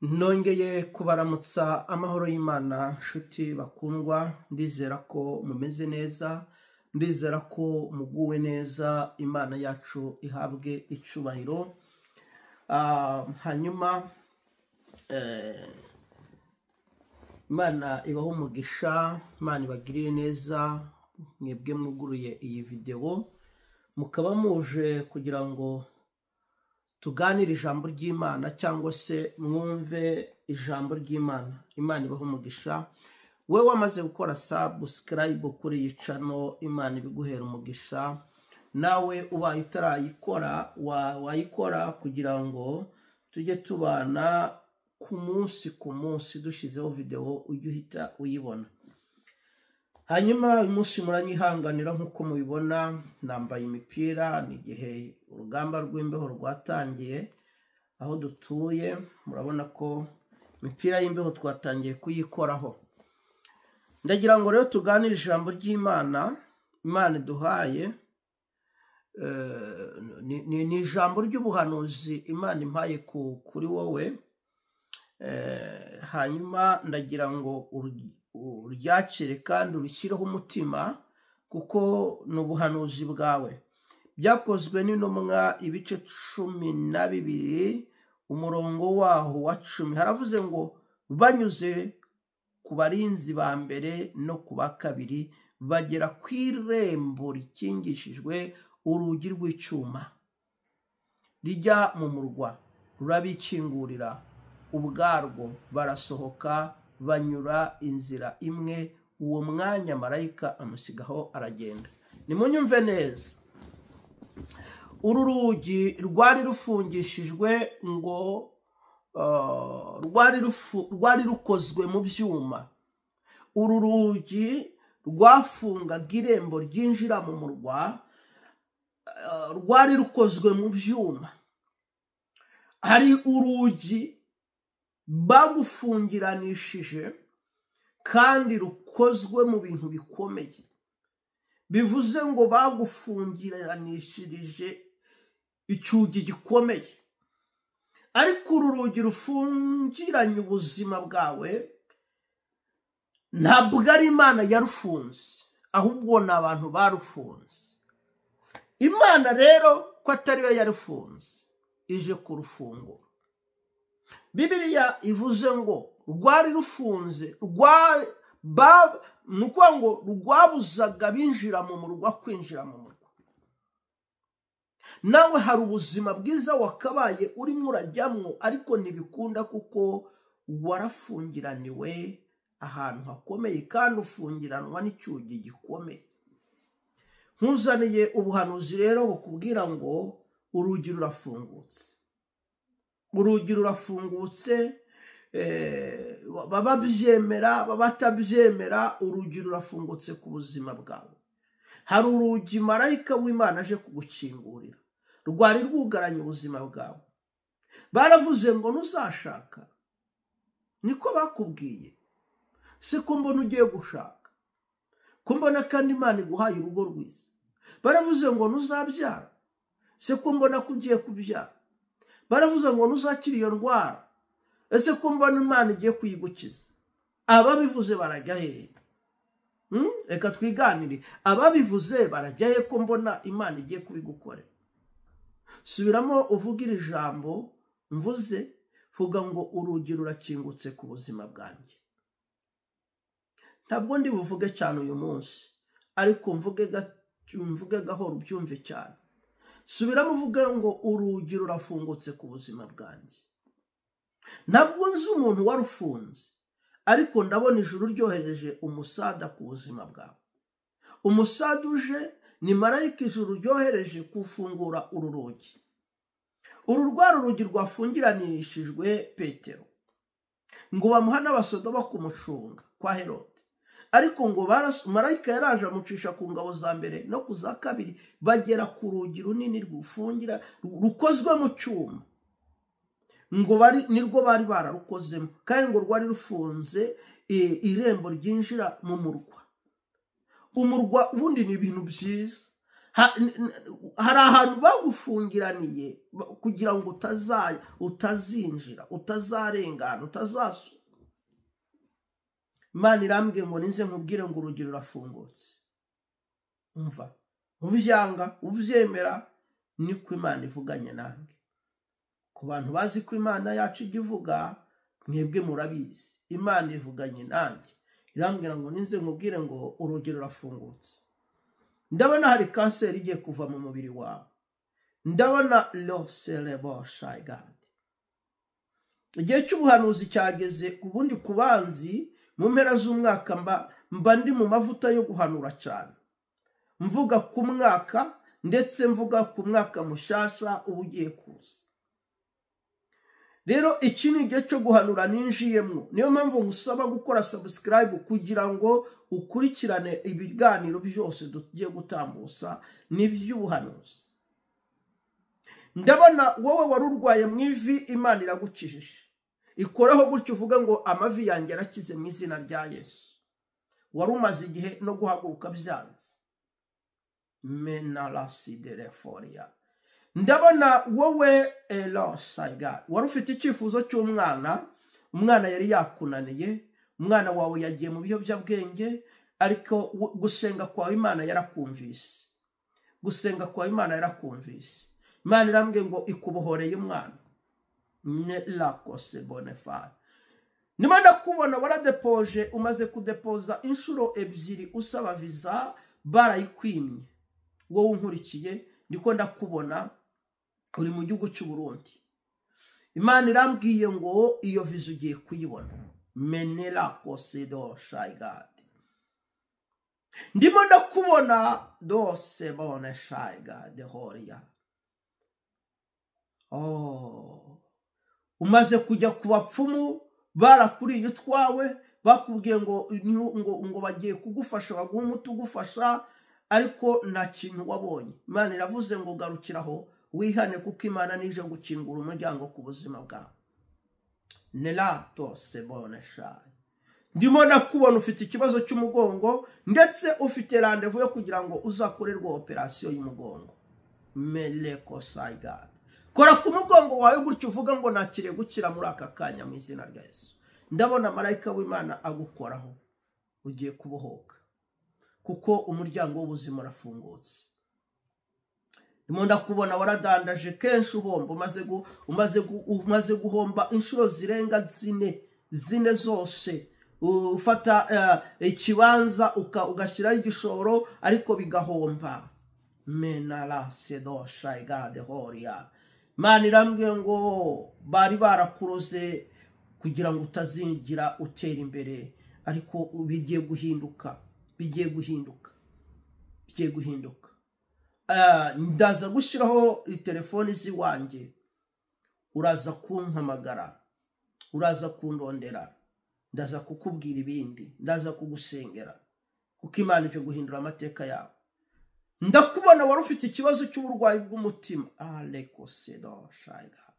Nongeye kubaramutsa amahoro y'Imana nshuti bakundwa, ndizera ko mumeze neza, ndizera ko muguwe neza, Imana yacu ihabwe icubahiro. Hanyuma Imana ibahe umugisha, Imana ibagirire neza, mwebwe mwuguruye iyi video mukaba muje kugira ngo tuganire ijambo ry'Imana cyangwa se mwumve ijambo ry'Imana. Imana ibahe umugisha. We wamaze gukora subscribe kuri iyi channel, Imana ibiguhera umugisha. Nawe ubaye utarayikora wayikora kugira ngo tujye tubana ku munsi ku munsi, dushyizeho video ujye uhita uyibona. Hanyuma uyu munsi muranyihanganira nk'uko mubibona nambaye imipira, ni igihe urugamba rw'imbeho rwatangiye aho dutuye, murabona ko imipira y'imbeho twatangiye kuyikoraho. Ndagira ngo rero tuganire ijambo ry'Imana, Imana iduhaye, ni ijambo ry'ubuhanuzi Imana impaye kuri wowe. Hanyuma ndagira ngo uryakire kandi urishyireho umutima, kuko ni ubuhanuzi bwawe. Byakozwe n'intumwa ibice 12 umurongo waho wa 10, haravuze ngo banyuze ku barinzi ba mbere no ku ba kabiri bagera ku irembo rikingishijwe urugi rw'icyuma rijya mu murwa, rurabikingurira ubwarwo, barasohoka banyura inzira imwe. Uwo mwanya marayika amusigaho aragenda. Nimunyumve neza, uru rugi rwari rufungishijwe ngo rwari rukozwe mu byuma. Uru rugi rwafungaga irembo ryinjira mu murwa, rwari rukozwe mu byuma. Hari urugi bagufungiranishije kandi rukozwe mu bintu bikomeye, bivuze ngo bagufungiranishirije icyugi gikomeye. Ariko uru rugi rufungiranye ubuzima bwawe ntabwo ari Imana yarufunze, ahubwo ni abantu barufunze. Imana rero ko atari yo yarufunze, ije kurufungura. Bibiliya ivuze ngo rwari rufunze, ni ukuvuga ngo rwabuzaga binjira mu murwa kwinjira mu murwa. Nawe hari ubuzima bwiza wakabaye urimo urajyamwo, ariko ntibikunda kuko warafungiraniwe ahantu hakomeye, kandi ufungiranwa n'icyugi gikomeye. Nkuzaniye ubuhanuzi rero bukubwira ngo urugi rurafungutse, urugi rurafungutse. Baba byemera batabyemera, urugi rurafungutse ku buzima bwawe. Hari urugi marayika w'Imana aje kugukingurira, rwari rwugaranye ubuzima bwawe. Baravuze ngo ntuzashaka, niko bakubwiye. Si ko mbona ugiye gushaka, ko mbona kandi Imana iguhaye urugo rwiza. Baravuze ngo ntuzabyara, si ko mbona ko ugiye kubyara. Baravuze ngo ntuzakira iyo ndwara, ese ko mbona Imana igiye kuyigukiza. Ababivuze barajya hehe? Reka twiganire. Ababivuze barajya he ko mbona Imana igiye kubigukorera? Subiramo uvuge iri jambo mvuze, vuga ngo urugi rurakingutse ku buzima bwanjye. Ntabwo ndi buvuge cyane uyu munsi, ariko mvuge gahoro ubyumve cyane. Subiramo uvuge ngo urugi rurafungutse ku buzima bwanjye. Ntabwo nzi umuntu warufunze, ariko ndabona ijuru ryohereje umusada ku buzima bwawe. Umusada uje ni marayika ijuru ryohereje gufungura uru rugi. Uru rwari urugi rwafungiranishijwe Petero, ngo bamuha n'abasoda kumucunga kwa Herode. Ariko ngo marayika yaraje amucisha ku ngabo za mbere no ku za kabiri, bagera ku rugi runini rwufungira rukozwe mu cyuma, ngo nirwo bari bararukozemo, kandi ngo rwari rufunze irembo ryinjira mu murwa. Umurwa ubundi ni ibintu byiza. Hari ahantu bagufungiraniye kugira ngo utazinjira, utazarengana, utazasuka. Imana irambwiye ngo nize nkubwire ngo urugi rurafungutse. Umva, ubyanga ubyemera, niko Imana ivuganye nanjye. Ku bantu bazi ko Imana yacu ijya ivuga, mwebwe murabizi, Imana ivuganye nanjye irambwira ngo nize nkubwire ngo urugi rurafungutse. Ndabona hari kanseri igiye kuva mu mubiri wawe. Ndabona loseleboshayigadi. Igihe cy'ubuhanuzi cyageze. Ubundi ku banzi mu mpera z'umwaka mba ndi mu mavuta yo guhanura cyane, mvuga ku mwaka, ndetse mvuga ku mwaka mushasha uba ugiye kuza. Rero iki ni igihe cyo guhanura ninjiyemo. Niyo mpamvu ngusaba gukora subscribe kugira ngo ukurikirane ibiganiro byose tugiye gutambutsa n'iby'ubuhanuzi. Ndabona wowe wari urwaye mu ivi, Imana iragukijije. Ikoraho gutyo uvuga ngo amavi yanjye arakize mu izina rya Yesu. Wari umaze igihe no guhaguruka byanze. Menarasidereforia. Ndabona wowe elosaiga wari ufite icyifuzo cy'umwana, umwana yari yakunaniye, umwana wawe yagiye mu biyobyabwenge, ariko gusenga kwawe Imana yarakumvise. Gusenga kwawe Imana yarakumvise. Imana irambwiye ngo ikubohoreye umwana. Niba ndakubona waradepoje, umaze kudepoza inshuro 2 usaba visa barayikwimye. Wowe unkurikiye ndiko ndakubona uri mu gihugu cy'u Burundi. Imana irambwiye ngo iyo visa ugiye kuyibona. Menela kosedo shaigad. Ndimo ndakubona dose bone shaigad horia. Oh, umaze kujya ku bapfumu barakuriye utwawe, bakubwiye ngo ngo bagiye kugufasha, baguha umuti ugufasha, ariko nta kintu wabonye. Imana iravuze ngo garukiraho wihane, kuko Imana nije gukingura umuryango ku buzima bwawe. Nelato sebone shai. Ndimo ndakubona ufite ikibazo cy'umugongo, ndetse ufite rendez-vous yo kugira ngo uzakorerwe operation y'umugongo. Meleko saigad. Kora ku mugongo wawe gutyo uvuga ngo nakiriye gukira muri aka kanya mu izina rya Yesu. Ndabona marayika w'Imana agukoraho, ugiye kubohoka, kuko umuryango w'ubuzima urafungutse. Ndimo ndakubona waradandaje kenshi uhomba, umaze guhomba inshuro zirenga zine zose. Ufata ikibanza ugashyiraho igishoro ariko bigahomba. Menara sedo shaigade horia. Imana irambwiye ngo bari barakuroze kugira ngo utazingira utera imbere, ariko bigiye guhinduka, bigiye guhinduka, bigiye guhinduka. Ndaza gushyiraho telefoni ziwanjye, uraza kumpamagara, uraza kundondera, ndaza kukubwira ibindi, ndaza kugusengera, kuko Imana ije guhindura amateka yawe. Ndakubona wari ufite ikibazo cy'uburwayi bw'umutima. Aleko sedo shaiga.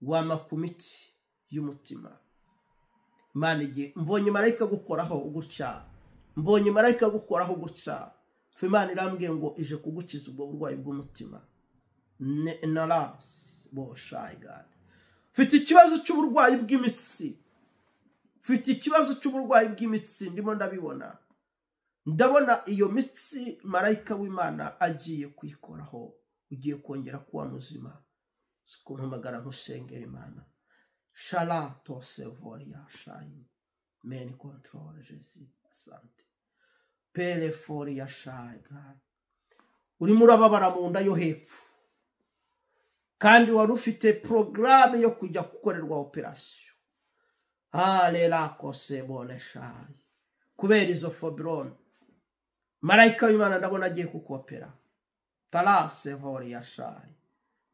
Wama ku miti y'umutima. Imana igiye, mbonye marayika gukoraho gutya, mbonye marayika gukoraho gutya. Imana irambwiye ngo ije kugukiza ubwo burwayi bw'umutima. Naras bo shaiga. Mfite ikibazo cy'uburwayi bw'imitsi. Mfite ikibazo cy'uburwayi bw'imitsi, ndimo ndabibona. Ndabona iyo mitsi marayika w'Imana agiye kuyikoraho, ugiye kongera kuba muzima. Sikumpamagara nkusengera Imana. Shala tosevoria shai. Men control Jésus. Asante. Pele foria shai. Urimo urababara mu nda yo hepfo, kandi wari ufite programme yo kujya gukorerwa operation. Alela kosebone shai. Kubera izo fibrome, marayika w'Imana ndabona agiye kukopera. Talase voria shai.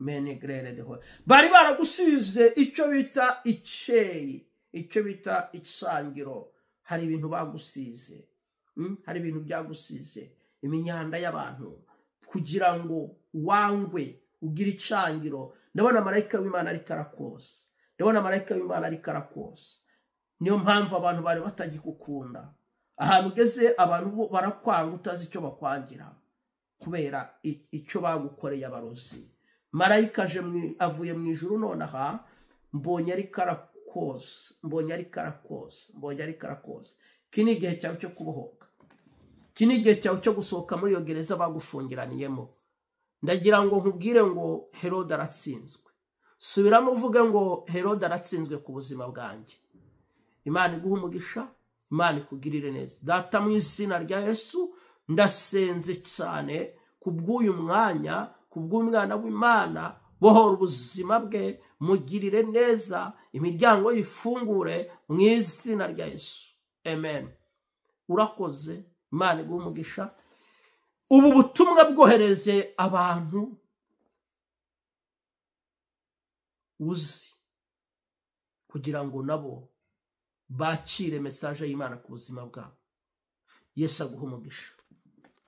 Menigrere de ho. Bari baragusize icyo bita iceyi, icyo bita isangiro. Hari ibintu bagusize, hari ibintu byagusize, imyanda y'abantu, kugira ngo wangwe ugire icangiro. Ndabona marayika w'Imana ariko arakosa, ndabona marayika w'Imana ariko arakosa. Niyo mpamvu abantu bari batagikukunda. Ahantu ugeze abantu barakwanga utazi icyo bakwangira. Kubera icyo bagukoreye abarozi. Marayika aje avuye mu ijuru nonaha, mbonye ariko arakoza, mbonye ariko arakoza, mbonye ariko arakoza. Iki ni igihe cyawe cyo kubohoka, iki ni igihe cyawe cyo gusohoka muri iyo gereza bagufungiraniyemo. Ndagira ngo nkubwire ngo Herode aratsinzwe. Subiramo uvuge ngo Herode aratsinzwe ku buzima bwanjye. Imana iguhe umugisha, Imana ikugirire neza. Data, mu izina rya Yesu, ndasenze cyane ku bw'uyu mwanya, ku bw'umwana w'Imana. Bohora ubuzima bwe, mugirire neza, imiryango yifungure mu izina rya Yesu, amen. Urakoze, Imana iguhe umugisha. Ubu butumwa bwohereze abantu uzi, kugira ngo nabo bakire message y'Imana ku buzima bwabo. Yesu aguhe umugisha.